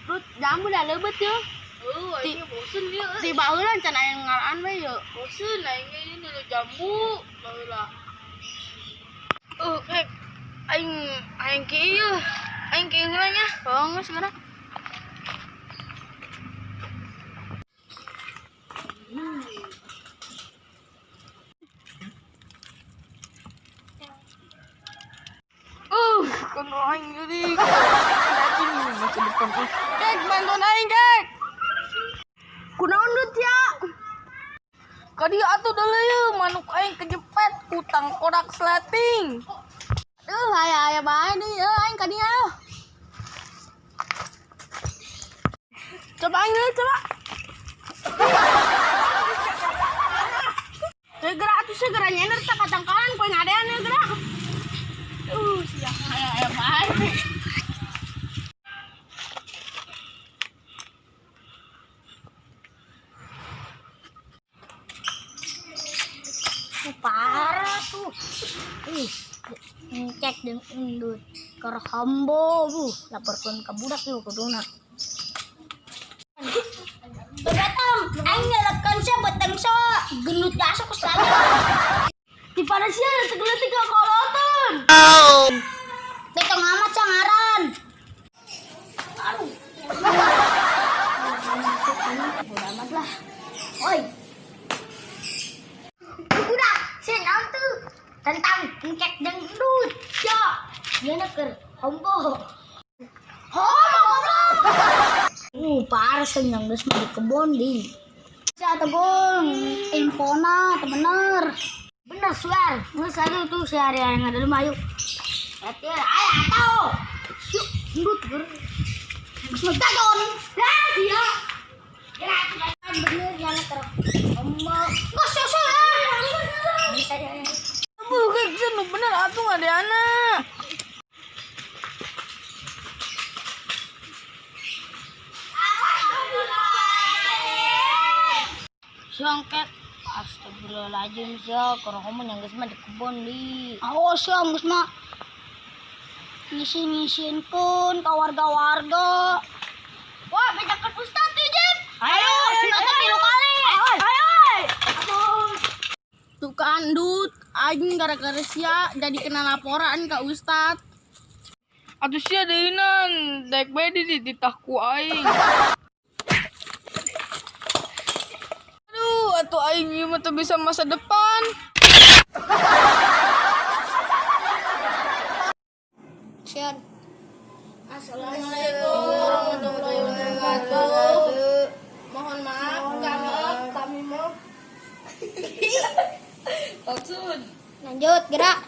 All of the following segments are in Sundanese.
Dut, jambu dah leubet yeuh. Heuh, aing bosen ieu. Ti baheula can aya nu ngaraan we yeuh. Bosen aing ge ini jambu baheula. Kek aing aing ki ieu. Aing ki heula nya. Oh, geus geura. Kan aing jadi. Ini masa depan. Kek, bantuan aing, Kek. Kunaon, Dut, ya? Kadi atuh deuleu ieu manuk aing kejepet ku tangkorak sleting. Duh, aya aya bae deui euy aing ka dieu. Coba aing deui, coba. Segera atuh segera nyender tak katangkalan koe ngadean ya geura. Sia aya aya bae. Parah tuh. Ih, ngecek jeung endut. Keur hombo bu, laporkeun ka budak yeuh kuduna. Begatong, aing nyalakeun sia beteng so, gendut jasa ku sekali. Di pada sia leutik-leutik ka kolotan. Betong amat sia ngaran. Aduh. Bodo amat lah. Oi. Budak, sia naon tuh? Tentang ngecek jeung endut. Sia, dia keur hombo. Homo goblok. Parah sih yang geus mah di kebon di. Sia tebon, infona teu bener. Bener swear, geus atuh tuh si hari yang ada rumah yuk. Hati ayo atau. Yuk, endut ger. Geus mah gajon. Lah dia. Bener yang keur hombo. Geus sok ah. Bisa dia. Bu, Kek, sia nu bener atuh ngadeana. Siang kek. Astagfirullahaladzim sia, keur homo yang geus mah di kebon di. Awas sia geus mah ngisi-ngisinkeun ka warga-warga. Wah, bejakeun ustad tuh, Jep. Ayo, sunatna 3 kali. Ayo. Tuh kan, Dut, aing gara-gara sia jadi kena laporan ka ustad. Atuh sia deunan, daek bae di dititah ku aing. Aduh, atuh aing ieu mah teu bisa masa depan. Sian. Assalamualaikum warahmatullahi wabarakatuh. Mohon maaf kami mau Maksud Lanjut, gerak.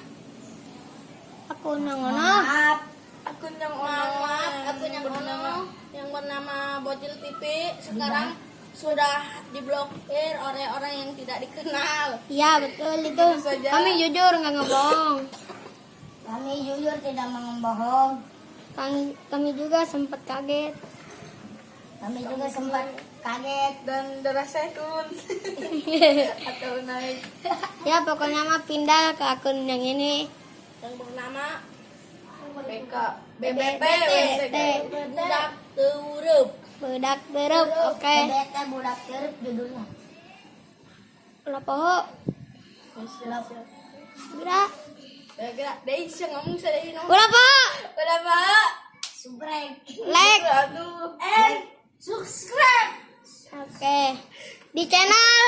Aku nang ono. maaf akun yang ono, maaf akun yang ono yang bernama Bocil TV sekarang sudah diblokir oleh orang yang tidak dikenal. Iya, betul itu. saja. Kami jujur nggak ngebohong. Kami jujur tidak membohong. Kami juga sempat kaget. Kami juga sempat kaget. Dan darah saya turun atau naik. Ya, pokoknya mah pindah ke akun yang ini. Yang bernama BK BBT BBT. Budak Teureub. Budak Terep, oke. BBT Budak Terep judulnya. Ulah poho. Gerak. Gerak, deui sia ngomong sia deui ngomong. Ulah poho. Ulah poho. Subrek. Like. Aduh. And subscribe. Oke. Di channel